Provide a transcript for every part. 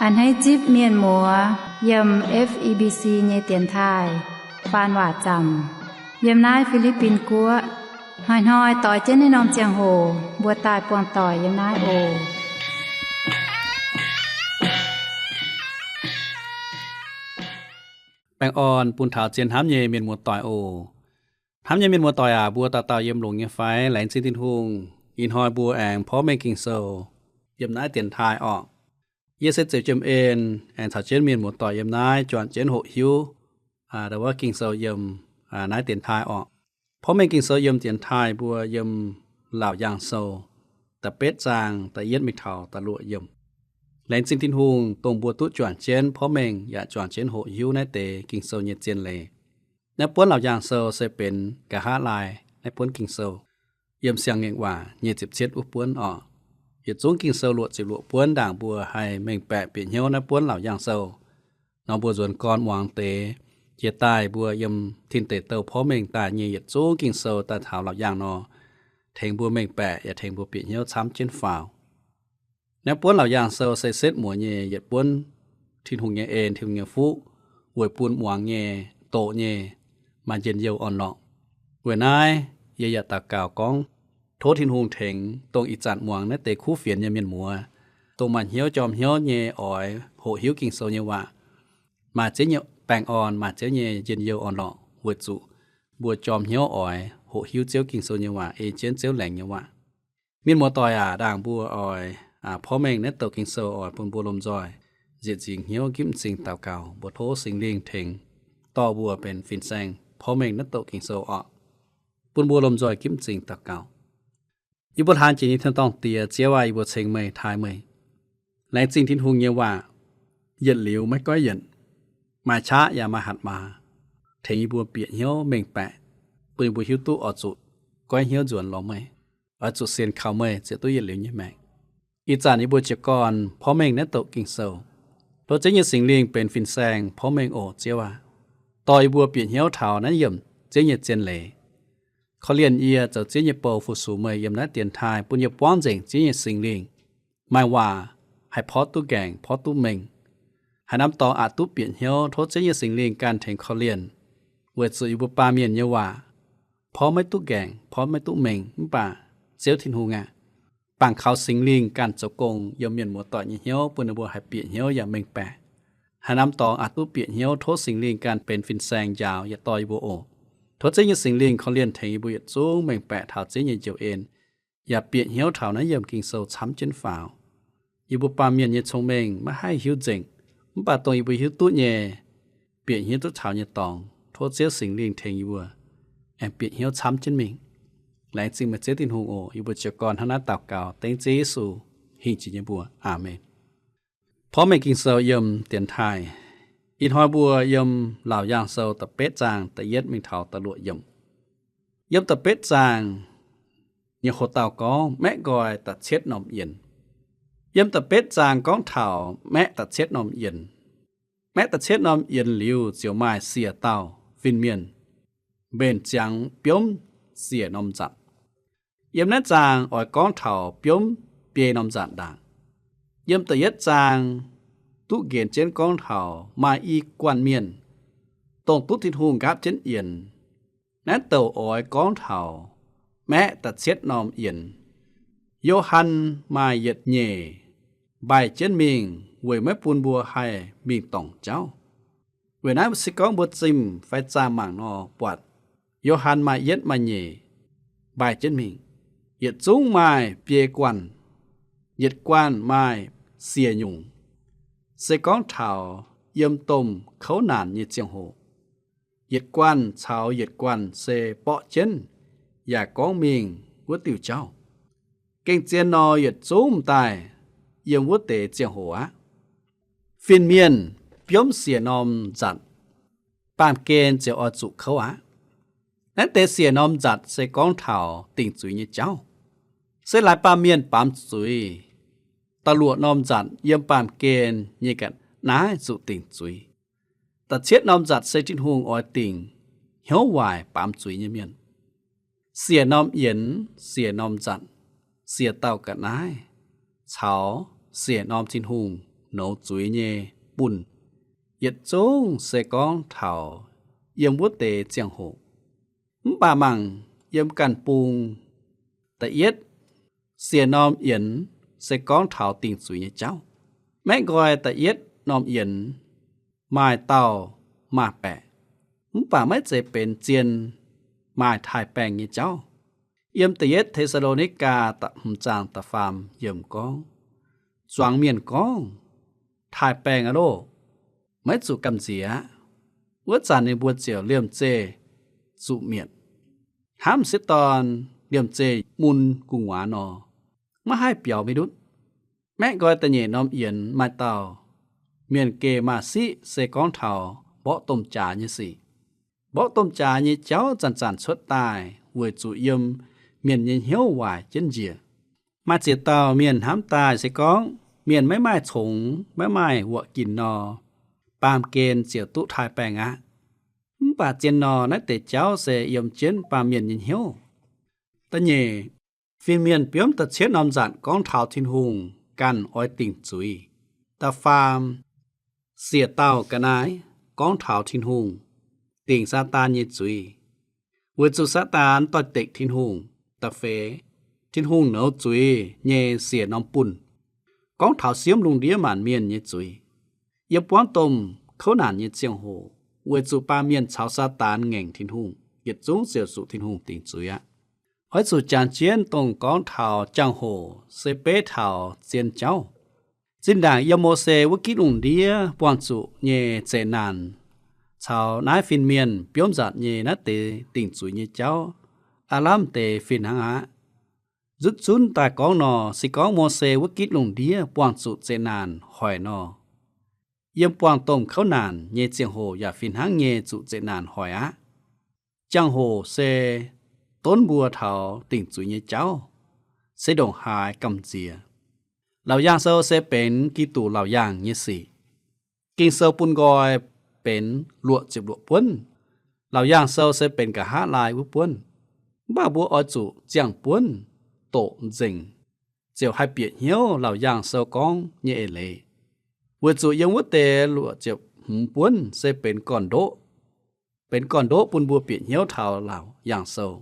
A'hneiv zipv mienh muoz yiem F E B C nyei dienx taaih faan waac zaamc yiem naaiv Fi^li^bin Guoqv. Hnoi-hnoi doix jienv naaiv norm ziangh hoc mbuo daaih buangh doic yiem naaiv oc. Baengh orn bun taux zien hnamv nyei mienh muoz-doic oc. Hnamv nyei mienh muoz-doic aac, mbuo dauh dauh yiem longx nyei fai? Laengz zingh Tin-Hungh, ih hnoi mbuo aengx porv mengh Ging-Sou yiem naaiv dienx taaih orqc. Yie se Ziouc Jiem En, aengx caux jienv mienh muoz-doic yiem naaiv juangc jienv hoqc hiuv, aa, wuov Ging-Sou yiem, aa, naaiv dienx taaih orqc. Porv mengh Ging-Sou yiem dienx taaih mbuo yiem Laauc Yaangh Sou da'betv zaang da'yietv mingh taux da'luoqc yiemc. Laengz zingh Tin-Hungh dongh mbuo duqv juangc jienv porv mengh yaac juangc jienv hoqc hiuv naaiv deix Ging-Sou nyei zien leiz. Naaiv buonv Laauc Yaangh Sou se benx nqa'haav laai naaiv buonv Ging-Sou, yiem Siang-Ngaengc Waac nyei ziepc cietv wuov buonv orqc. Yietc zungv Ging-Sou luoqc ziepc luoqc buonv ndaangc mbuo haih mengh baeqc bieqc hnyouv naaiv buonv Laauc Yaangh Sou nor, mbuo nzuonx gorn muangx deix jiex daaih mbuo yiem Tin Deic Douh porv mengh daaih nyei yietc zungv Ging-Sou daaih taux Laauc Yaangh nor, tengx mbuo mengh baeqc yaac tengx mbuo bieqc hnyouv camv jienv faaux. Naaiv buonv Laauc Yaangh Sou se setv muonz nyei yietc buonv Tin-Hungh nyei en, Tin-Hungh nyei fuqv weic bun muangx nyei, doqc nyei, maaih njien-youh orn-lorqc. Weic naaiv yie yaac daux gaux gorngv, tov Tin-Hungh tengx dongh ih zanc muangx naaiv deix kuv fienx nyei mienh muoz, dongh maaih hnyouv jorm hnyouv nyei oix hoqc hiuv Ging-Sou nyei waac, maaih Ziouv nyei baengh orn, maaih Ziouv nyei njien-youh orn-lorqc weic zuqc mbuo jorm hnyouv oix hoqc hiuv Ziouv Ging-Sou nyei waac, ei jienv Ziouv laengz nyei waac. Mienh muoz-doic aac, ndaangc mbuo oix, aa, porv mengh naaiv douc Ging-Sou oix bun mbuo lomh nzoih nzieqc nzingc hnyouv gipv m'zing daux gaux, mbuo tov Singx Lingh tengx dorh mbuo benx fin-saeng porv mengh naaiv douc Ging-Sou orqc. Bun mbuo lomh nzoih gipv m'zing daux gaux. Yie mbuo hlaang jiex nyei Tin-Dorngh Diex, Ziouv aac, yie mbuo ceng meih, taaih meih. Laengz zingh Tin-Hungh nyei waac, yietc liuz maiv goiv yienc, maaih qaqv yaac maaih hatc maaz, tengx yie mbuo bieqc hnyouv mengh baeqc, bun yie mbuo hiuv duqv oix zuqc goiv hnyouv nzuonx lorz meih, oix zuqc sienx kaux meih ziouc duqv yietc liuz nyei maengc. Ih zanc yie mbuo jiez gorn porv mengh naaiv douc Ging-Sou. Tov Ziouv nyei Singx Lingh benx fin-saeng porv mengh oc, Ziouv aac. Dorh yie mbuo bieqc hnyouv taux naaiv yiemc Ziouv nyei zien leiz. Korv-lienh yie zoux Ziouv nyei bou fu-sux meih yiem naaiv dienx taaih, bun yie buangv nzengc Ziouv nyei Singx Lingh. Maaih waac haih porv duqv nqaengc, porv duqv mengh. Haaix norm dorngx aqc duqv bieqc hnyouv, tov Ziouv nyei Singx Lingh ganh tengx korv-lienh, weic zuqc yie mbuo baamh mienh nyei waac porv maiv duqv nqaengc, porv maiv duqv mengh, mv baac Ziouv Tin-Hungh aac, bangc kaux Singx Lingh ganh zoux gong yiem mienh muoz-doic nyei hnyouv, bun ninh mbuo haih bieqc hnyouv yaac mengh baeqc. Haaix norm dorngx aqc duqv bieqc hnyouv, tov Singx Lingh ganh benx fin-saeng njaaux yaac dorh yie mbuo oc. Tov Ziouv nyei Singx Lingh korv-lienh tengx yie mbuo yietc zungv mengh baeqc taux Ziouv nyei njoux en, yaac bieqc hnyouv taux naaiv yiemc Ging-Sou camv jienv faaux. Yie mbuo baamh mienh nyei cong-mengh maiv haih hiuv nzengc, mv baac dongh yie mbuo hiuv duqv nyei, bieqc hnyouv duqv taux nyei dorngx, tov Ziouv Singx Lingh tengx yie mbuo aengx bieqc hnyouv camv jienv mingh. Laengz zingh meih Ziouv Tin-Hungh oc. Yie mbuo jiez gorn hnangv naaiv daux gaux dengv Ziouv Yesu hingh jiex nyei mbuox. Aamen. Porv mengh Ging-Sou yiem dienx taaih. Ih hnoi mbuo yiem Laauc Yaangh Sou da'betv zaang da'yietv mingh taux da'luoqc yiemc. Yiem da'betv zaang nyei hoc dauh gorngv, maeqv nqoi da'cietv norm yienx. Yiem da'betv zaang gorngv taux maeqv da'cietv norm yienx. Maeqv da'cietv norm yienx liuz ziouc maaih siec dauh fin-mienh mbenc ziangx biomv siec norm nzatc. Yiem naaiv zaang oix gorngv taux biomv biei norm nzatc ndaangc. Yiem da'yietv zaang duqv nqenx jienv gorngv taux maaih i guanh mienh, dongh duqv Tin-Hungh nqaapv jienv yienx. Naaiv douc oix gorngv taux maeqv da'cietv norm yienx. Yo^han maaih yietc nyeic mbaih jienv mingh weic maiv bun mbuo haih mingh dorngc jauv. Weic naaiv se gorngv mbuo zimh fai zaah mangc nor, buatc Yo^han maaih yietv maaih nyeic mbaih jienv mingh. Yietc zungv maaih biei guanh, yietc guanh maaih siec nyungc. Se gorngv taux yiem domh kouv naanc nyei ziangh hoc, yietc guanh caux yietc guanh se borqv jienv yaac gorngv mingh wuov diuh jauv. Gengh zien nor, yietc zungv m'daaih yiem wuov deix ziangh hoc aqv. Fin-mienh biomv siec norm nzatc, baamh gen ziouc oix zuqc kouv aqv. Naaiv deix siec norm nzatc se gorngv taux dingc zuiz nyei jauv. Se laaix baamh mienh baamz zuiz, da'luoqc norm nzatc yiem baamh gen nyei ga'naaiv zuqc dingc zuiz. Da'cietv norm nzatc se Tin-Hungh oix dingc hnyouv waaic baamz zuiz nyei mienh. Siec norm yienx, siec norm nzatc, siec dauh ga'naaiv, caux siec norm Tin-Hungh nouz zuiz nyei bunh, yietc zungv se gorngv taux yiem wuov deix ziangh hoc. Mv baac mangc yiem ganh bung da'yietv siec norm yienx se gorngv taux dingc zuiz nyei jauv. Maeqv nqoi da'yietv norm yienx maaih dauh maaih baeqc, mv baac maiv zeiz benx zien maaih taaih-baengh nyei jauv. Yiem da'yietv Te^saa^lo^ni^gaa da'hmz zaang da'faam yiemc gorngv, zuangx mienh gorngv, taaih-baengh aqv loh, maiv zuqc gamh nziex aqv. Wuov zanc ninh mbuo ziouc liemh zeih zuqc mietc, hnamv sieqv dorn liemh zeih mun gu'nguaaz nor, maiv haih biaux maiv ndutv. Maeqv nqoi da'nyeic norm yienx maaih dauh mienh geh maaz-siqv se gorngv taux mborqv domh jaax nyei sic. Mborqv domh jaax nyei jauv zanc-zanc cuotv daaih weic zuqc yiem mienh nyei hnyouv waaic jienv njiec. Maaih ziex dauh mienh hnamv daaih se gorngv mienh maiv maaih congx, maiv maaih wuoqc ginc nor, baamh gen ziouc duqv taaih-baengh aqv. Mv baac zien nor, naaiv deix jauv se yiem jienv baamh mienh nyei hnyouv. Da'nyeic, fin-mienh biomv da'cietv norm nzatc gorngv taux Tin-Hungh ganh oix dingc zuiz. Da'faam, siec dauh ga'naaiv gorngv taux Tin-Hungh dingc Saadaan nyei zuiz, weic zuqc Saadaan doix-dekc Tin-Hungh. Da'feix, Tin-Hungh nouz zuiz nyei siec norm bunh gorngv taux siemv lungh ndiev maanc mienh nyei zuiz. Yiem buangv domh kouv naanc nyei ziangh hoc, weic zuqc baamh mienh caux Saadaan ngaengc Tin-Hungh, yietc zungv ziouc zuqc Tin-Hungh dingc zuiz aqv. Oix zuqc jangx jienv dongh gorngv taux jangx-hoc se beiv taux zien jauv. Zinh ndaangc yiem Mose wuov gitv lungh ndiev buangh zuqc nyei zeqc naanc caux naaiv fin-mienh biomv nzatc nyei naaiv deix dingc zuiz nyei jauv, aav lamh deix fih hnangv aqv. Nzutv zunv daaih gorngv nor, se gorngv Mose wuov gitv lungh ndiev buangh zuqc zeqc naanc hoic nor, yiem buangh domh kouv naanc nyei ziangh hoc yaac fih hnangv nyei zuqc zeqc naanc hoic aqv. Jangx-hoc se donv mbuo taux dingc zuiz nyei jauv, se ndongc haaix gamh nziex. Laauc yaangh sou se benx Giduc laauc yaangh nyei sic. Ging-Sou bun nqoi benx luoqc ziepc luoqc buonv. Laauc yaangh sou se benx nqa'haav laai wuov buonv. Mv baac mbuo oix zuqc ziangh buonv doqc nzengc, ziouc haih bieqc hnyouv laauc yaangh sou gorngv nyei eix leiz. Weic zuqc yiem wuov deix luoqc ziepc hmz buonv se benx gorn-ndoqv, benx gorn-ndoqv bun mbuo bieqc hnyouv taux laauc yaangh sou.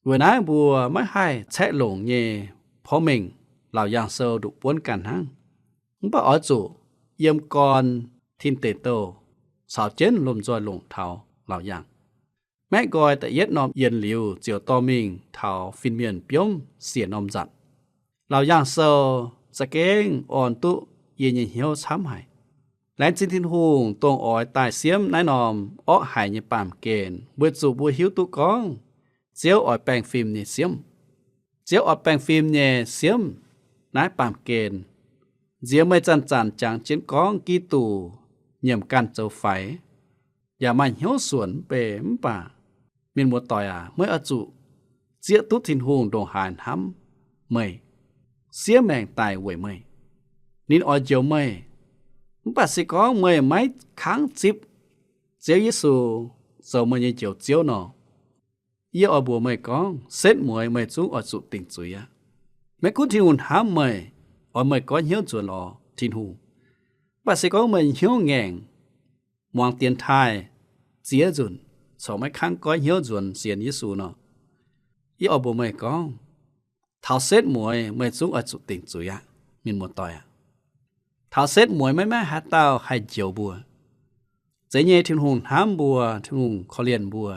Weic naaiv mbuo maiv haih caeqv longc nyei porv mengh laauc yaangh sou nduqc buonv ganh hnangv. Mv baac oix zuqc yiem gorn tin deic douh caux jienv lomh nzoih longc taux laauc yaangh. Maeqv nqoi da'yietv norm yienx liuz ziouc dorh mingh taux fin-mienh biomv siec norm nzatc. Laauc yaangh sou za'gengh orn duqv yie nyei hnyouv camv haic. Laengz zingh Tin-Hungh dongh oix daaih siemv naaiv norm orqv haic nyei baamh gen weic zuqc mbuo hiuv duqv gorngv Ziouv oix baengh fim nyei siemv. Ziouv oix baengh fim nyei siemv naaiv baamh gen nziex meih zanc-zanc jangx jienv gorngv Giduc nyiemc ganh zoux faix, yaac maaih hnyouv suonc mv bei. Mv baac mienh muoz-doic aac, meih oix zuqc zieqv duqv Tin-Hungh ndongc haaix hnamv meih, siev maengc daic weic meih. Ninh oix njoux meih. Mv baac se gorngv meih maiv kangv zipv Ziouv Yesu zoux meih nyei Njoux Ziouv nor, yie oix mbuox meih gorngv, setv mueiz meih zungv oix zuqc dingc zuiz aqv. Maiv gunv Tin-Hungh hnamv meih, oix meih goiv hnyouv nzuonx lorz Tin-Hungh, mv baac se gorngv meih hnyouv ngaengc, muangx dienx taaih ziex nzunc, corc maiv kangv goiv hnyouv nzuonx sienx Yesu nor, yie oix mbuox meih gorngv, taux setv mueiz meih zungv oix zuqc dingc zuiz aqv, mienh muoz-doic aac. Taux setv mueiz maiv maaih haaix dauh haih njoux mbuo. Zeiz nyei, Tin-Hungh hnamv mbuo, Tin-Hungh korv-lienh mbuo.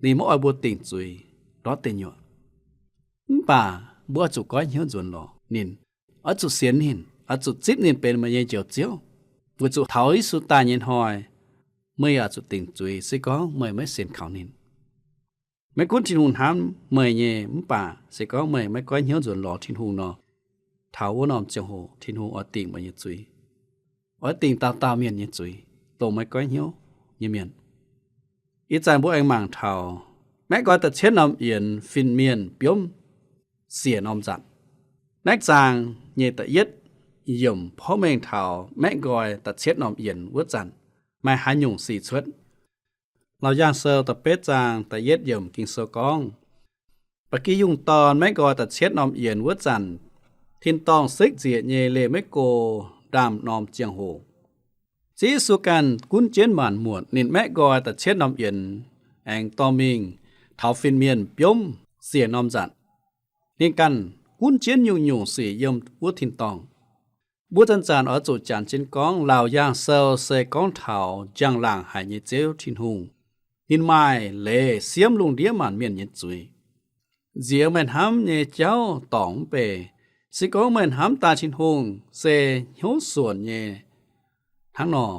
Ninh maiv oix mbuo dingc zuiz ndortv deic nyuoqc. Mv baac mbuo oix zuqc goiv hnyouv nzuonx lorz ninh, oix zuqc sienx ninh, oix zuqc zipv ninh benx meih nyei Njoux Ziouv. Weic zuqc taux Yesu daaih nyei hnoi, meih yaac zuqc dingc zuiz se gorngv meih maiv sienx kaux ninh. Maiv gunv Tin-Hungh hnamv meih nyei, mv baac se gorngv meih maiv goiv hnyouv nzuonx lorz Tin-Hungh nor, taux wuov norm ziangh hoc Tin-Hungh oix dingc meih nyei zuiz, oix dingc dauh dauh mienh nyei zuiz, dongh maiv goiv hnyouv nyei mienh. Ih zanc mbuo aengx mangc taux maeqv nqoi da'cietv norm yienx fin-mienh biomv siec norm nzatc. Naaiv zaang nyei da'yietv yiemc porv mengh taux maeqv nqoi da'cietv norm yienx wuov zanc maaih haaix nyungc sic cuotv. Laauc Yaangh Sou da'betv zaang da'yietv yiemc Ging-Sou gorngv, ba'gi yungh dorn maeqv nqoi da'cietv norm yienx wuov zanc, tin-dorngh sekv nzieqc nyei leih maiv go ndaamv-norm ziangh hoc. Ziouv Yesu ganh gunv jienv maanc muotc, ninh maeqv nqoi da'cietv norm yienx, aengx dorh mingh taux fin-mienh biomv siec norm nzatc. Ninh ganh gunv jienv nyungc-nyungc sic yiem wuov tin-dorngh. Mbuo zanc-zanc oix zuqc janx jienv gorngv Laauc Yaangh Sou se gorngv taux njang-laangc haic nyei Ziouv Tin-Hungh. Ninh maaih leiz siemv lungh ndiev maanc mienh nyei zuiz. Nziex meih hnamv nyei jauv dorngc mv bei. Se gorngv meih hnamv daaih Tin-Hungh se hnyouv suonc nyei hnangv nor,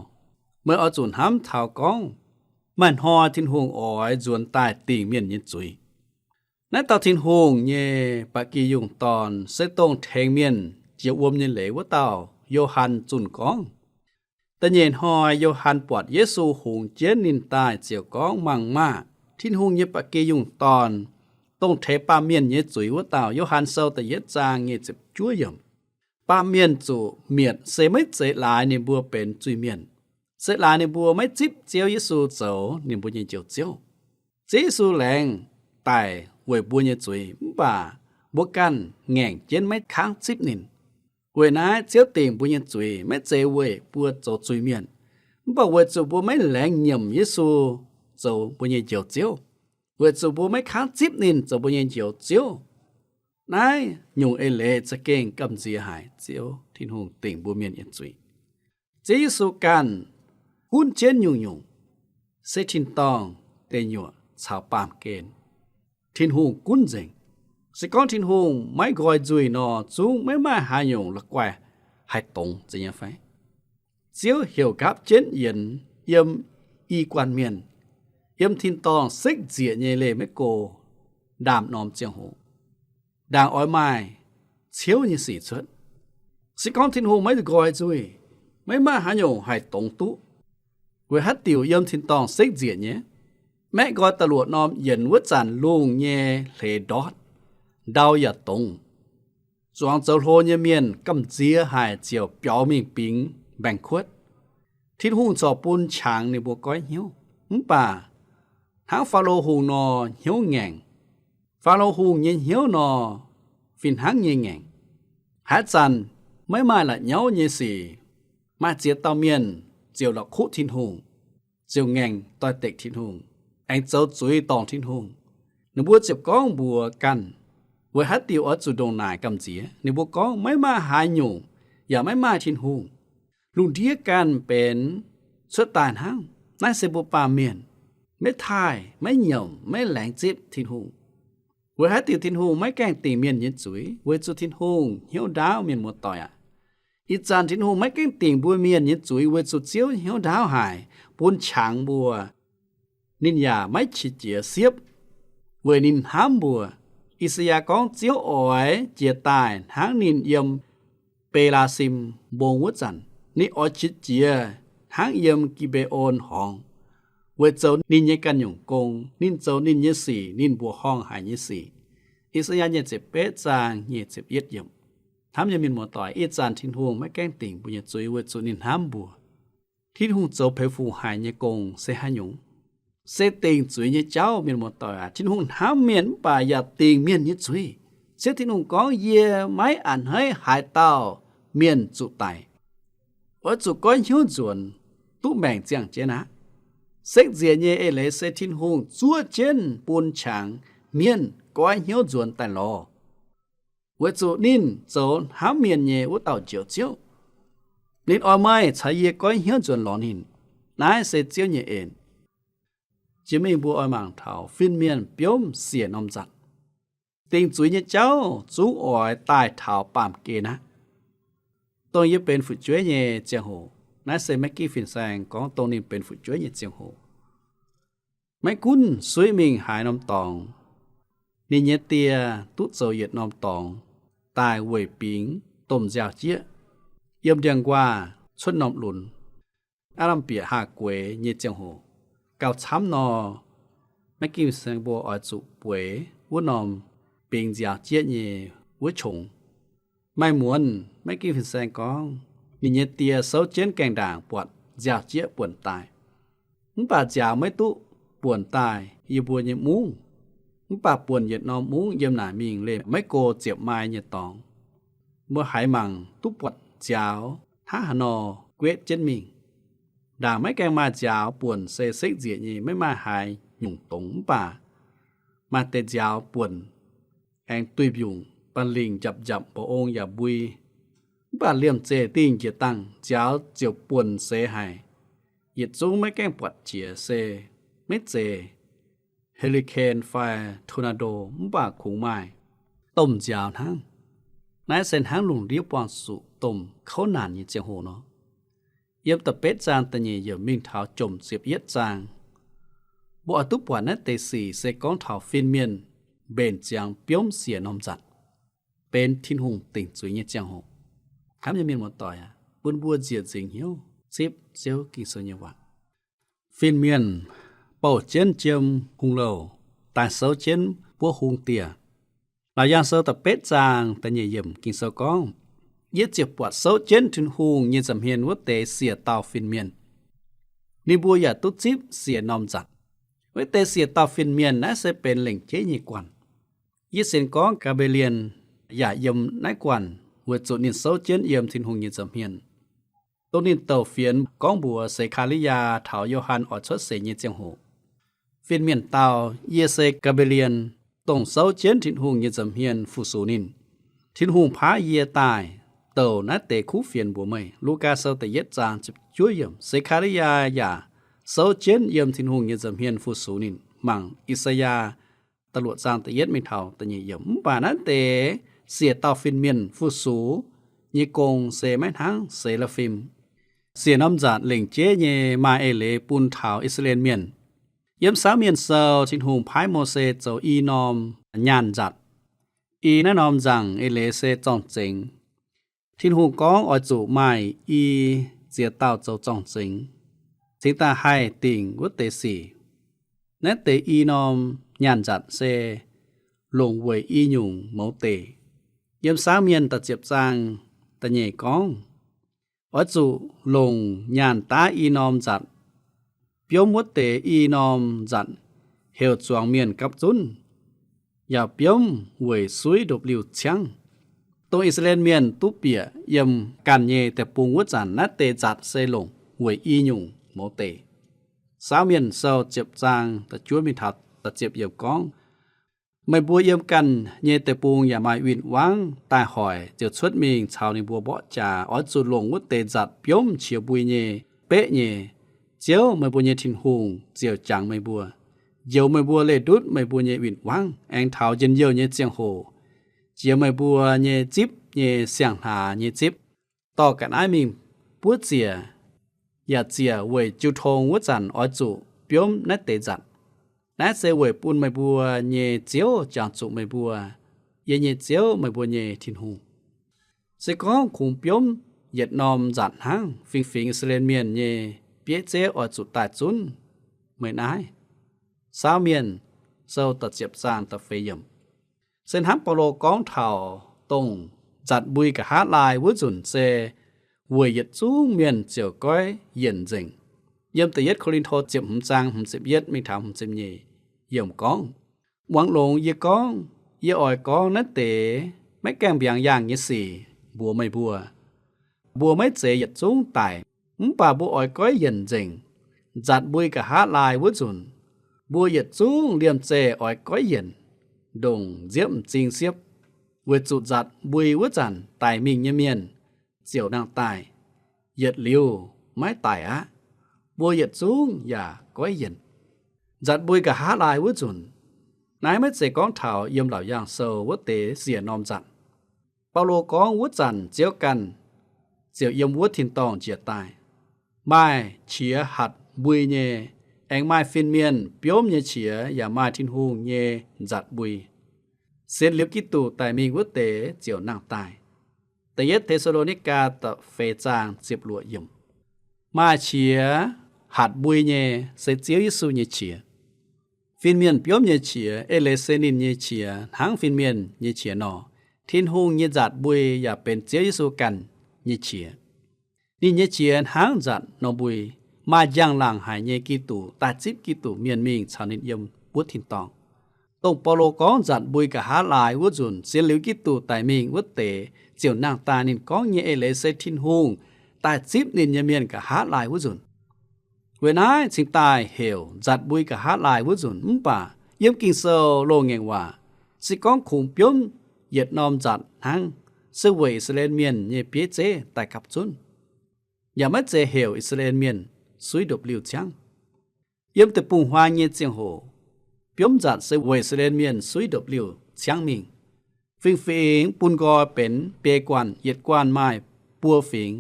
meih oix zuqc hnamv taux gorngv maaih hnoi Tin-Hungh oix nzuonx daaih dingc mienh nyei zuiz. Naaiv dauh Tin-Hungh nyei ba'gi yungh dorn se dongh tengx mienh jiex wuom nyei leiz wuov dauh Yo^han zunh gorngv. Da'nyeic hnoi Yo^han buatc Yesu hungx jienv ninh daaih ziouc gorngv, Mangc maah! Tin-Hungh nyei ba'gi yungh dorn, dongh tengx baamh mienh nyei zuiz wuov dauh. Yo^han Sou da'yietv zaang nyic ziepc juov yiemc. Baamh mienh zuqc mietc se maiv zeiz laaix ninh mbuo benx zuiz-mienh, se laaix ninh mbuo maiv zipv Ziouv Yesu zoux ninh mbuo nyei Njoux Ziouv. Ziouv Yesu laengz daic weic mbuo nyei zuiz, mv baac mbuo ganh ngaengc jienv maiv kangv zipv ninh. Weic naaiv Ziouv dingc mbuo nyei zuiz maiv zeiz weic mbuo zoux zuiz-mienh, mv baac weic zuqc mbuo maiv laengz nyiemc Yesu zoux mbuo nyei Njoux Ziouv, weic zuqc mbuo maiv kangv zipv ninh zoux mbuo nyei Njoux Ziouv. Naaiv nyungc eix leiz za'gengh gamh nziex haic Ziouv Tin-Hungh dingc mbuo mienh nyei zuiz. Ziouv Yesu ganh gunv jienv nyungc-nyungc, se tin-dorngh, deic nyuoqc caux baamh gen, Tin-Hungh gunv nzengc. Se gorngv Tin-Hungh maiv nqoi nzuih nor, zungv maiv maaih haaix nyungc la'guaih haih dongz zeiz nyei fai? Ziouv heuc nqaapv jienv yienx yiem i guanh mienh, yiem tin-dorngh sekv nzieqc nyei leih maiv go ndaamv-norm ziangh hoc, ndaangc oix maaih ciouv nyei sic cuotv. Se gorngv Tin-Hungh maiv nqoi nzuih, maiv maaih haaix nyungc haih dongz duqv. Weic haaix diuc yiem tin-dorngh sekv nzieqc nyei, maeqv nqoi da'luoqc norm yienx wuov zanc lungh nyei hleix ndortv, ndau yaac dongz. Zuangx zoux hlo nyei mienh gamh nziex haic ziouc biaux mingh bingx mbaengx-kuotv. Tin-Hungh corc bun qangx ninh mbuo goiv hnyouv. Mv baac hnangv Faalo Hungh nor hnyouv ngaengc. Faalo Hungh nyei hnyouv nor fih hnangv nyei ngaengc. Haaix zanc maiv maaih la'nyauv nyei sic, maaih ziex dauh mienh ziouc la'kuqv Tin-Hungh, ziouc ngaengc doix-dekc Tin-Hungh, aengx zoux zuiz dorngc Tin-Hungh. Ninh mbuo ziouc gorngv mbuox ganh, weic haaix diuc oix zuqc ndongc naaic gamh nziex? Ninh mbuo gorngv, maiv maaih haaix nyungc, yaac maiv maaih Tin-Hungh. Lungh ndiev ganh benx cuotv daaih hnangv. Naaiv se mbuo baamh mienh, maiv taaih, maiv nyiemc, maiv laengz zipv Tin-Hungh. Weic haaix diuc Tin-Hungh maiv gaengh dingc mienh nyei zuiz? Weic zuqc Tin-Hungh hnyouv ndaauv, mienh muoz-doic aac. Ih zanc Tin-Hungh maiv gaengh dingc mbuo mienh nyei zuiz weic zuqc Ziouv hnyouv ndaauv haic, bun qangx mbuo. Ninh yaac maiv qiex jiez siepv, weic ninh hnamv mbuo. I^saa^yaa gorngv Ziouv oix jiez daaih hnangv ninh yiem Belasim Mbong wuov zanc, ninh oix qiex jiez hnangv yiem Gi^mbe^on Horngz, weic zoux ninh nyei ganh nyungc gong. Ninh zoux ninh nyei sic, ninh mbuoqc horngh haic nyei sic. I^saa^yaa nyic ziepc betv zaang nyic ziepc yietv yiemc. Hnamv nyei mienh muoz-doic, ih zanc Tin-Hungh maiv gaengh dingc mbuo nyei zuiz weic zuqc ninh hnamv mbuo. Tin-Hungh zoux peux fungc haic nyei gong se haaix nyungc? Se dingc zuiz nyei jauv, mienh muoz-doic aac. Tin-Hungh hnamv mienh mv baac yaac dingc mienh nyei zuiz. Ziouv Tin-Hungh gorngv, yie maiv a'hneiv haaix dauh mienh zuqc daic. Oix zuqc goiv hnyouv nzuonx, duqv maengc ziangh jienv aqv. Sekv nzieqc nyei eix leiz se Tin-Hungh zuov jienv bun qangx mienh goiv hnyouv nzuonx daaih lorz, weic zuqc ninh zoux hnamv mienh nyei wuov dauh Njoux Ziouv. Ninh oix meih caux yie goiv hnyouv nzuonx lorz ninh. Naaiv se Ziouv nyei en. Jiex mingh mbuo oix mangc taux fin-mienh biomv siec norm nzatc. Dingc zuiz nyei jauv zungv oix daaih taux baamh gen aqv. Dongh yie benx fu'jueiv nyei ziangh hoc, naaiv se maiv ginv fin-saeng gorngv dongh ninh benx fu'jueiv nyei ziangh hoc. Maiv gunv suiv mingh haaix norm dorngx, ninh nyei die duqv zoux yietc norm dorngx daaih weic bingx domh nziaaux-jieqv yiem ndiangx-nquaah cuotv norm lunx. Aav lamh bieqc haah gueix nyei ziangh hoc, gauh camv nor, maiv ginv fin-saeng mbuo oix zuqc bueix wuov norm bingx nziaaux-jieqv nyei wuov qongx. Maaih muonz maiv ginv fin-saeng gorngv, ninh nyei die souv jienv gaengh ndaangc buatc nziaaux-jieqv buonc daaih. Mv baac nziaaux maiv duqv buonc daaih yiem mbuo nyei mungv, mv baac buonc yietc norm mungv yiem naaic mingh leih maiv go ziepc mai nyei dorngx. Mbuo haiz mangc duqv buatc nziaaux hnangv haaix nor guetv jienv mingh. Ndaangc maiv gaengh maaih nziaaux buonc se sekv nzieqc nyei, maiv maaih haaix nyungc dongz, mv baac maaih deix nziaaux buonc aengx duih mbiungc, banh lingh njapc njapc, mba'ong yaac mbui. Mv baac liemh zeih dingh njiec dangh nziaaux ziouc buonc seix haic. Yietc zungv maiv gaengh buatc jiex se maiv zeiz hurricane fai tornado, mv baac kungx maaih domh nziaaux hnangv. Naaiv se hnangv lungh ndiev buangh zuqc domh kouv naanc nyei ziangh hoc nor. Yiem da'betv zaang da'nyeic yiemc mingh taux jomc ziepc yietv zaang, mbuo oix duqv buatc naaiv deix sic se gorngv taux fin-mienh mbenc ziangx biomv siec norm nzatc, benx Tin-Hungh dingc zuiz nyei ziangh hoc. Hnamv nyei mienh muoz-doic aac, bun mbuo nzieqc nzingc hnyouv zipv Ziouv Ging-Sou nyei waac. Fin-mienh bouh jienv jiem hungh louh, daaih souv jienv buov hung dieh. Laauc Yaangh Sou da'betv zaang da'nyeic yiemc Ging-Sou gorngv, Yie ziouc buatc souv jienv Tin-Hungh nyei nza'hmien wuov deix siec dauh fin-mienh. Ninh mbuo yaac duqv zipv siec norm nzatc. Wuov deix siec dauh fin-mienh naaiv se benx lengc jeiv nyei guanh. Yie sienx gorngv Gaa^mbe^lien yaac yiem naaiv guanh weic zuqc ninh souv jienv yiem Tin-Hungh nyei nza'hmien, dongh ninh douc fienx gorngv mbuox Se^kaa^li^yaa taux Yo^han oix cuotv seix nyei ziangh hoc. Fin-mienh dau, Yie se Gaa^mbe^lien, dongh souv jienv Tin-Hungh nyei nza'hmien fu-sux ninh. Tin-Hungh paaiv yie daaih douc naaiv deix kuv fienx mbuox meih. Lugaa Sou da'yietv zaang ziepc juov yiemc. Se^kaa^li^yaa yaac souv jienv yiem Tin-Hungh nyei nza'hmien fu-sux ninh. Mangc I^saa^yaa da'luoqc zaang da'yietv mingh taux da'nyeic yiemc. Mv baac naaiv deix siec dauh fin-mienh fu-sux nyei gong se maiv hnangv se^laa^fim. Siec norm nzatc lengc jeiv nyei maaih eix leiz bun taux I^saa^laa^en Mienh. Yiem Saauv Mienh Sou, Tin-Hungh paaiv Mose zoux i norm nyaanh nzatc. I naaiv norm nzaangc eix leiz se zorng-zengx. Tin-Hungh gorngv oix zuqc maaih i ziex dauh zoux zorng-zengx, cingx daaih haih dingc wuov deix sic. Naaiv deix i norm nyaanh nzatc se longc weic i nyungc mouz deic. Yiem Saauv Mienh da'ziepc zaang da'nyeic gorngv, oix zuqc longc nyaanh daav i norm nzatc, biomv wuov deix i norm nzatc heuc zuangx mienh gapv zunv, yaac biomv weic suiv ndopv-liuh ciangv, dongh I^saa^laa^en Mienh duqv bieqc yiem ganh nyei deic-bung wuov zanc. Naaiv deix nzatc se longc weic i nyungc mouz deic. Saauv Mienh Sou ziepc zaang da'juov mingh taux da'ziepc yiemc gorngv, Meih mbuo yiem ganh nyei deic-bung yaac maaih win-wangv daaih hoic ziouc cuotv mingh caux ninh mbuo mborqv jaax. Oix zuqc longc wuov deix nzatc biomv qiex mbui nyei, beqv nyei. Ziouv, meih mbuo nyei Tin-Hungh, ziouc jangx meih mbuo, njoux meih mbuo leih ndutv meih mbuo nyei win-wangv, aengx taux njien-youh nyei ziangh hoc jiex meih mbuo nyei zipv nyei siang-hlaax nyei zipv, dorh ga'naaiv mingh buov ziec, yaac ziec weic jiu tong wuov zanc oix zuqc biomv naaiv deix nzatc. Naaiv se weic bun meih mbuo nyei Ziouv jangx zuqc meih mbuo, yie nyei Ziouv, meih mbuo nyei Tin-Hungh. Se gorngv kungx biomv yietc norm nzatc hnangv, fingx-fingx I^saa^laa^en Mienh nyei bieiv zeiv oix zuqc daaih zunv meih naaiv. Saauv Mienh Sou da'ziepc zaang da'feix yiemc. Se hnangv Baulo gorngv taux dongh nzatc mbui nqa'haav laai wuov nzunc se weic yietc zungv mienh ziouc goiv yienc nzengc. Yiem da'yietv Ko^lin^to ziepc hmz zaang hmz ziepc yietv mingh taux hmz ziepc nyeic yiemc gorngv, Muangx longx yie gorngv, yie oix gorngv naaiv deix maiv gaengh mbiaangx yaangh nyei sic mbuox meih mbuo. Mbuo maiv zeiz yietc zungv daic, mv baac mbuo oix goiv yienc nzengc. Nzatc mbui nqa'haav laai wuov nzunc, mbuo yietc zungv liemh zeih oix goiv yienc, ndongc nziepv m'zing siepv, weic zuqc nzatc mbui wuov zanc daic mingh nyei mienh ziouc nangh daaih. Yietc liuz maiv daic aqv. Mbuo yietc zungv yaac goiv yienc. Nzatc mbui nqa'haav laai wuov nzunc, naaiv maiv zeiz gorngv taux yiem Laauc Yaangh Sou wuov deix siec norm nzatc. Baulo gorngv wuov zanc Ziouv ganh ziouc yiem wuov tin-dorngh njiec daaih. Maaih qiex hatc mbui nyei, aengx maaih fin-mienh biomv nyei qiex, yaac maaih Tin-Hungh nyei nzatc mbui. Sienx liuz Giduc daic mingh wuov deix ziouc nangh daaih. Da'yietv Te^saa^lo^ni^gaa da'feix zaang ziepc luoqc yiemc. Maaih qiex hatc mbui nyei se Ziouv Yesu nyei qiex. Fin-mienh biomv nyei qiex eix leiz se ninh nyei qiex hnangv fin-mienh nyei qiex nor. Tin-Hungh nyei nzatc mbui yaac benx Ziouv Yesu ganh nyei qiex. Ninh nyei qiex hnangv nzatc nor mbui. Maaih njang-laangc haic nyei Giduc daaih zipv Giduc mienh mingh caux ninh yiem wuov tin-dorngh. Dongh Baulo gorngv nzatc mbui nqa'haav laai wuov nzunc sienx liuz Giduc daic mingh wuov deix ziouc nangh daaih, ninh gorngv nyei eix leiz se Tin-Hungh daaih zipv ninh nyei mienh nqa'haav laai wuov nzunc. Weic naaiv cingx daaih heuc nzatc mbui nqa'haav laai wuov nzunc. Mv baac yiem Ging-Sou loz-ngaengc waac, se gorngv kungx biomv yietc norm nzatc hnangv, se weic I^saa^laa^en Mienh nyei bieiv zeiv daaih gapv zunv, yaac maiv zeiz heuc I^saa^laa^en Mienh suiv ndopv-liuh ciangv. Yiem deic-bung-huaang nyei ziangh hoc, biomv nzatc se weic I^saa^laa^en Mienh suiv ndopv-liuh ciangv mingh. Fingx-fingx bun nqoi benx biei guanh, yietc guanh maaih buo fingx,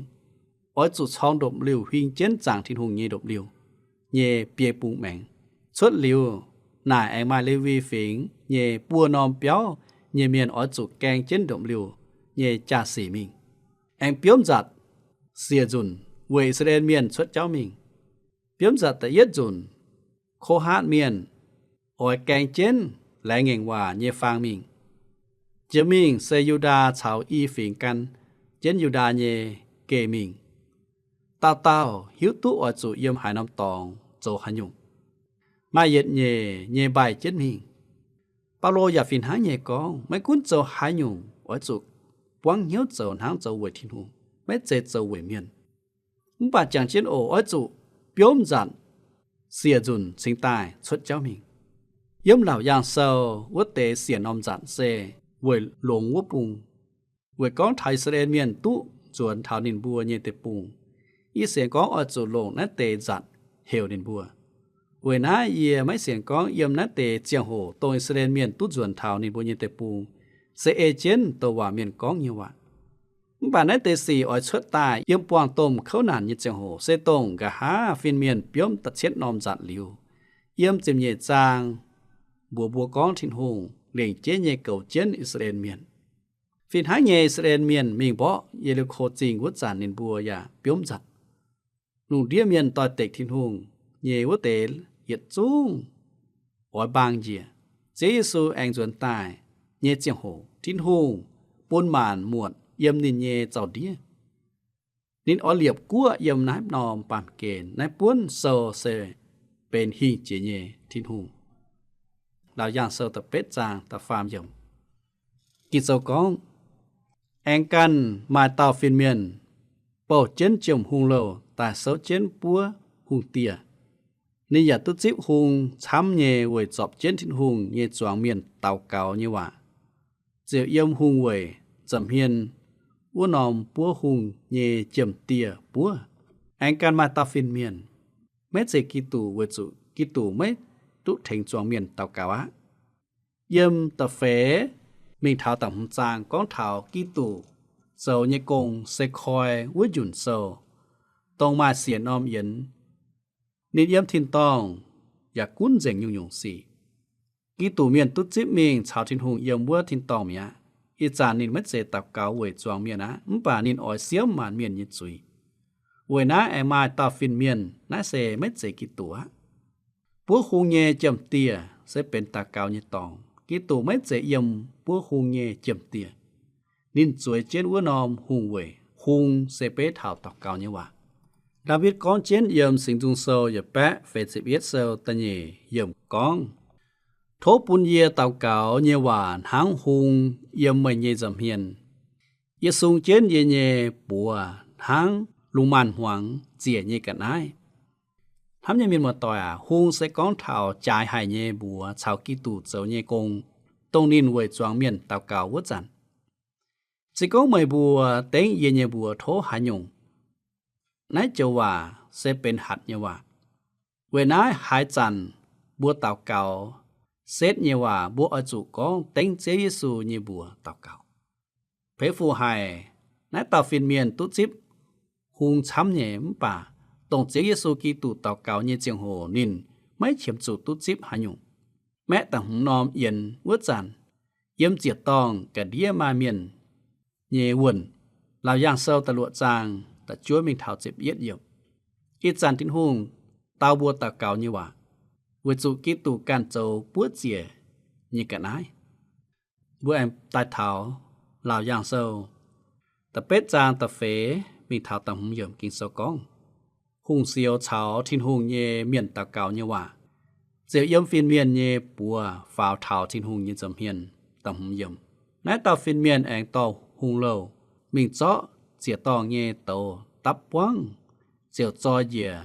oix zuqc corng ndopv-liuh huing jienv zaangc Tin-Hungh nyei ndopv-liuh nyei biei bung maengx. Cuotv liuz, naaic aengx maaih Lewi Fingx nyei buo norm biauv nyei mienh oix zuqc gaeng jienv ndopv-liuh nyei jaa-sic mingh. Aengx biomv nzatc siec nzunc weic I^saa^laa^en Mienh cuotv jauv mingh. Biomv nzatc da'yietv nzunc, Ko^haatv Mienh oix gaeng jienv laengz ngaengc waac nyei faang mingh. Jiex mingh se Yu^ndaa caux i fingx gan jienv Yu^ndaa nyei geh mingh. Dauh dauh hiuv duqv oix zuqc yiem haaix norm dorngx zoux haaix nyungc. Maaih yietc nyeic nyei mbaih jienv mingh. Baulo yaac fih hnangv nyei gorngv, maiv gunv zoux haaix nyungc, oix zuqc buangv hnyouv zoux hnangv zoux weic Tin-Hungh, maiv zeiz zoux weic mienh. Mv baac jangx jienv oc, oix zuqc biomv nzatc siec nzunc cingx daaih cuotv jauv mingh. Yiem Laauc Yaangh Sou wuov deix siec norm nzatc se weic longx wuov bung, weic gorngv taux I^saa^laa^en Mienh duqv nzuonx taux ninh mbuo nyei deic-bung. Yie sienx gorngv oix zuqc longc naaiv deix nzatc heuc ninh mbuo. Weic naaiv yie maiv sienx gorngv yiem naaiv deix ziangh hoc dongh I^saa^laa^en Mienh duqv nzuonx taux ninh mbuo nyei deic-bung, se ei jienv douc waac mienh gorngv nyei waac. Mv baac naaiv deix sic oix cuotv daaih yiem buangh domh kouv naanc nyei ziangh hoc, se dongh nqa'haav fin-mienh biomv da'cietv norm nzatc liuz, yiem ziepc nyeic zaang mbuox mbuo gorngv Tin-Hungh lengc jeiv nyei goux jienv I^saa^laa^en Mienh. Fih hnangv nyei, I^saa^laa^en Mienh mingh mborqv Ye^li^ko Zingh wuov zanc ninh mbuo yaac biomv nzatc. Lungh ndiev mienh doix-dekc Tin-Hungh nyei wuov deix yietc zungv oix mbaang njiec. Ziouv Yesu aengx nzuonx daaih nyei ziangh hoc, Tin-Hungh bun maanc muotc yiem ninh nyei zaux-ndiev. Ninh oix liepc guoqv yiem naaiv norm baamh gen. Naaiv buonv sou se benx hingh jiex nyei Tin-Hungh. Laauc Yaangh Sou da'betv zaang da'faam yiemc. Ging-Sou gorngv, aengx ganh maaih dauh fin-mienh bouh jienv jiem-hungh louh daaih souv jienv buov hungh dieh. Ninh yaac duqv zipv hung camv nyei weic zorpc jienv Tin-Hungh nyei zuangx mienh daux gaux nyei waac, ziouc yiem hungh weic nza'hmien wuov norm buov hungh nyei jiem-dieh buov. Aengx ganh maaih dauh fin-mienh, maiv zeiz Giduc, weic zuqc Giduc maiv duqv tengx zuangx mienh daux gaux aqv. Yiem da'feix mingh taux da'hmz zaang gorngv taux Giduc zoux nyei gong se koi wuov njunc sou, dongh maaih siec norm yienx. Ninh yiem tin-dorngh yaac gunv nzengc nyungc-nyungc sic. Giduc mienh duqv zipv mingh caux Tin-Hungh yiem wuov tin-dorngh mi'aqv. Ih zanc ninh maiv zeiz daux gaux weic zuangx mienh aqv, mv baac ninh oix siemv maanc mienh nyei zuiz. Weic naaiv aengx maaih dauh fin-mienh, naaiv se maiv zeiz Giduc aqv. Buov hung nyei jiem-dieh se benx daux gaux nyei dorngx. Giduc maiv zeiz yiem buov hung nyei jiem-dieh. Ninh zueiz jienv wuov norm hungh weic. Hung se beiv taux daux gaux nyei waac. Ndaawitv gorngv jienv yiem Singx Nzung Sou yietc baeqv feix ziepc yietv sou da'nyeic yiemc gorngv, tov bun yie daux gaux nyei waac hnangv hung yiem meih nyei nza'hmien. Yie sung jienv yie nyei buoz hnangv lungh maanz-hmuangx ziec nyei ga'naaiv. Hnamv nyei mienh muoz-doic aac, hung se gorngv taux jaaix haic nyei mbuox caux Giduc zoux nyei gong, dongh ninh weic zuangx mienh daux gaux wuov zanc. Se gorngv meih mbuo dengv yie nyei mbuox tov haaix nyungc, naaiv joux waac se benx hatc nyei waac. Weic naaiv haaix zanc mbuo daux gaux setv nyei waac, mbuo oix zuqc gorngv dengv Ziouv Yesu nyei mbuox daux gaux. Peix fu haic, naaiv dauh fin-mienh duqv zipv hung camv nyei, mv baac dongh Ziouv Yesu Giduc daux gaux nyei ziangh hoc ninh maiv qiemx zuqc duqv zipv haaix nyungc. Maeqv da'hmz norm yienx wuov zanc, yiem ziec-dorngh ga'ndiev maaih mienh nyei wuonh. Laauc Yaangh Sou da'luoqc zaang da'juov mingh taux ziepc yietv yiemc. Ih zanc Tin-Hungh dau mbuo daux gaux nyei waac, weic zuqc Giduc ganh zoux buov ziec nyei ga'naaiv. Mbuo aengx daaih taux Laauc Yaangh Sou da'betv zaang da'feix mingh taux da'hmz yiemc. Ging-Sou gorngv, hungh sioux caux Tin-Hungh nyei mienh daux gaux nyei waac ziouc yiem fin-mienh nyei buoz faaux taux Tin-Hungh nyei nza'hmien. Da'hmz yiemc. Naaiv dauh fin-mienh aengx dorh hung louh mingh zorqv ziec-dorngh nyei douz dapv buangv ziouc zoi njiec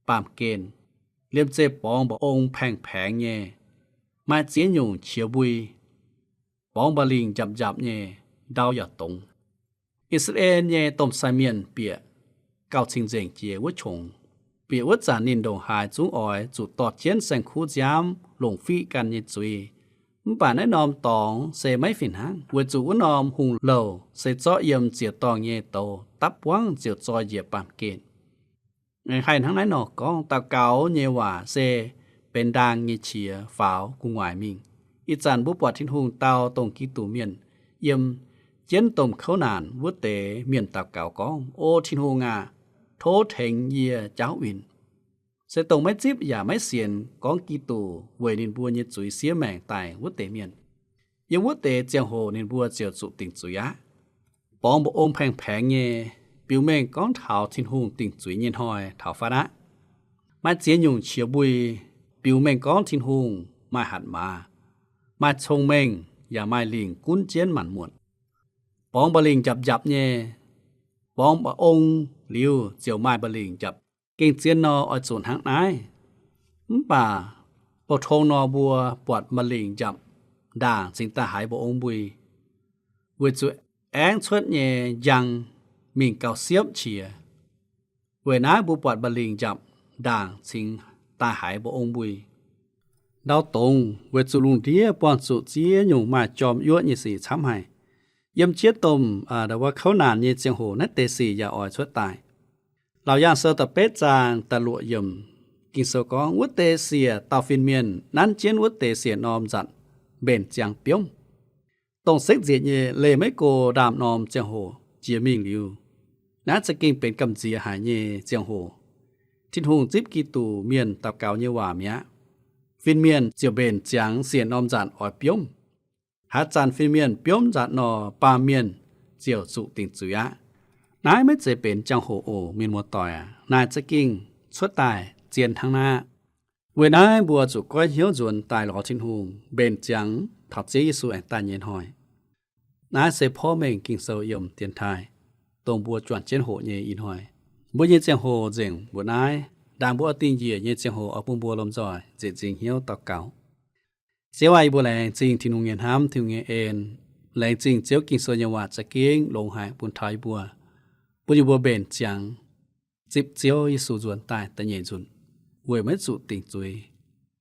baamh gen, liemh zeih borngz mba'ong paengx-paengx nyei, maaih ziex nyungc qiex mbui, borngz mba'lingc njapc-njapc nyei, ndau yaac dongz. I^saa^laa^en nyei domh sai mienh bieqc gauh cing-nzengc jiex wuov qongx, bieqc wuov zanc ninh ndongc haaix zungv oix zuqc dorh jienv saeng-kuv nziaamv longc fiqv ganh nyei zuiz. Mv baac naaiv norm dorngx se maiv fih hnangv, weic zuqc wuov norm hungh louc se zorqv yiem ziec-dorngh nyei douz dapv buangv ziouc zoi njiec baamh gen. Aengx haih hnangv naaiv nor gorngv, daux gaux nyei waac se benx ndaang nyei qiex faaux gu'nguaaic mingh. Ih zanc mbuo buatc Tin-Hungh dau dongh Giduc mienh yiem jienv domh kouv naanc wuov deix mienh daux gaux gorngv, O Tin-Hungh aah! Tov tengx yie jaauv winh. Se dongh maiv zipv yaac maiv sienx gorngv Giduc weic ninh mbuo nyei zuiz siev maengc daic wuov deix mienh. Yiem wuov deix ziangh hoc ninh mbuo ziouc zuqc dingc zuiz aqv. Borngz mba'ong paengx-paengx nyei, biux mengh gorngv taux Tin-Hungh dingc zuiz nyei hnoi taux fatv aqv. Maaih ziex nyungc qiex mbui, biux mengh gorngv Tin-Hungh maaih hatc maaz, maaih cong-mengh yaac maaih lingc gunv jienv maanc muotc. Borngz mba'lingc njapc-njapc nyei, borngz mba'ong liuz ziouc maaih mba'lingc njapc. Gengh zien nor oix zuqc hnangv naaiv. Mv baac pou-tong nor mbuo buatc mba'lingc njapc ndaangc cingx daaih haiz mba'ong mbui, weic zuqc aengv cuotv nyei njang mingh gauh siepv qiex. Weic naaiv mbuo buatc mba'lingc njapc ndaangc cingx daaih haiz mba'ong mbui. Ndau dongz weic zuqc lungh ndiev buangh zuqc ziex nyungc maaih jorm yuoqv nyei sic camv haic. Yiem jiex domh, aa, wuov kouv naanc nyei ziangh hoc naaiv deix sic yaac oix cuotv daaih. Laauc Yaangh Sou da'betv zaang da'luoqc yiemc, Ging-Sou gorngv, Wuov deix siec dauh fin-mienh nanv jienv wuov deix siec norm nzatc mbenc ziangx biomv. Dongh sekv nzieqc nyei leih maiv go ndaamv-norm ziangh hoc jiex mingh liuz, naaiv za'gengh benx gamh nziex haic nyei ziangh hoc. Tin-Hungh zipv Giduc mienh daux gaux nyei waac mi'aqv. Fin-mienh ziouc mbenc ziangx siec norm nzatc oix biomv. Haaix zanc fin-mienh biomv nzatc nor, baamh mienh ziouc zuqc dingc zuiz aqv. Naaiv maiv zeiz benx jangx-hoc oc, mienh muoz-doic aac. Naaic za'gengh cuotv daaih zien hnangv naaiv aqv. Weic naaiv mbuo zuqc goiv hnyouv nzuonx daaih lorz Tin-Hungh mbenc ziangx taux Ziouv Yesu aengx daaih nyei hnoi. Naaiv se porv mengh Ging-Sou yiem dienx taaih, dongh mbuo juangc jienv hoqc nyei ih hnoi. Mbuo nyei ziangh hoc nzengc mbuo naaiv, ndaangc mbuo oix dingh njiec nyei ziangh hoc oix bun mbuo lomh nzoih nzieqc nzingc hnyouv daux gaux. Ziouv aac, yie mbuo laengz zingh Tin-Hungh nyei hnamv, Tin-Hungh nyei en. Laengz zingh Ziouv Ging-Sou nyei waac za'gengh longx haic bun taux yie mbuo, bun yie mbuo mbenc ziangx zipv Ziouv Yesu nzuonx daaih da'nyeic nzunc, weic maiv zuqc dingc zuiz,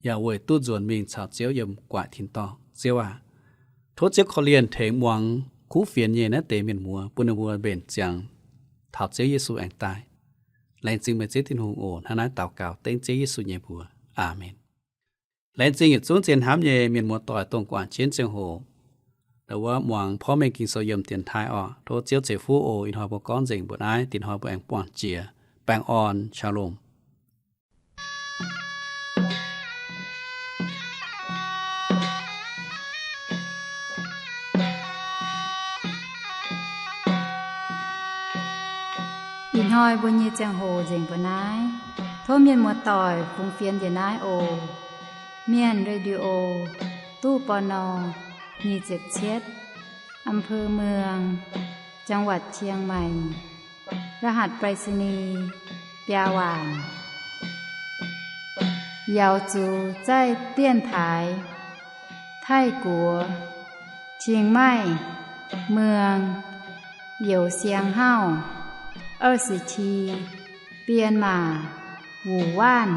yaac weic duqv nzuonx mingh caux Ziouv yiem guaaic tin-dorngh. Ziouv aac, tov Ziouv korv-lienh tengx muangx kuv fienx nyei naaiv deix mienh muoz, bun ninh mbuo mbenc ziangx taux Ziouv Yesu aengx daaih. Laengz zingh meih Ziouv Tin-Hungh oc. Hnangv naaiv daux gaux dengv Ziouv Yesu nyei mbuox. Aamen. Laengz zingh yietc zungv zien hnamv nyei mienh muoz-doic dongh guangc jienv ziangh hoc wuov muangx porv mengh Ging-Sou yiem dienx taaih oc. Tov Ziouv ceix fuqv oc. Ih hnoi mbuo gorngv nzengc mbuo naaiv, dingc hnoi mbuo aengx buangh jiex. Baengh orn, shalom. Ih hnoi mbuo nyei ziangh hoc nzengc mbuo naaiv. Tov mienh muoz-doic fungx fienx njiec naaiv oc. Mienh Radio, ตู้ ปณ. nyic ziepc cietv, อำเภอเมือง จังหวัดเชียงใหม่ รหัสไปรษณีย์ biaa waanc. 瑶族在电台 Taiv-Guoqv, Chiang Mai, เมือง Youh Siang Hauv, 二十七, Bienh Maac, Wuh Waanv.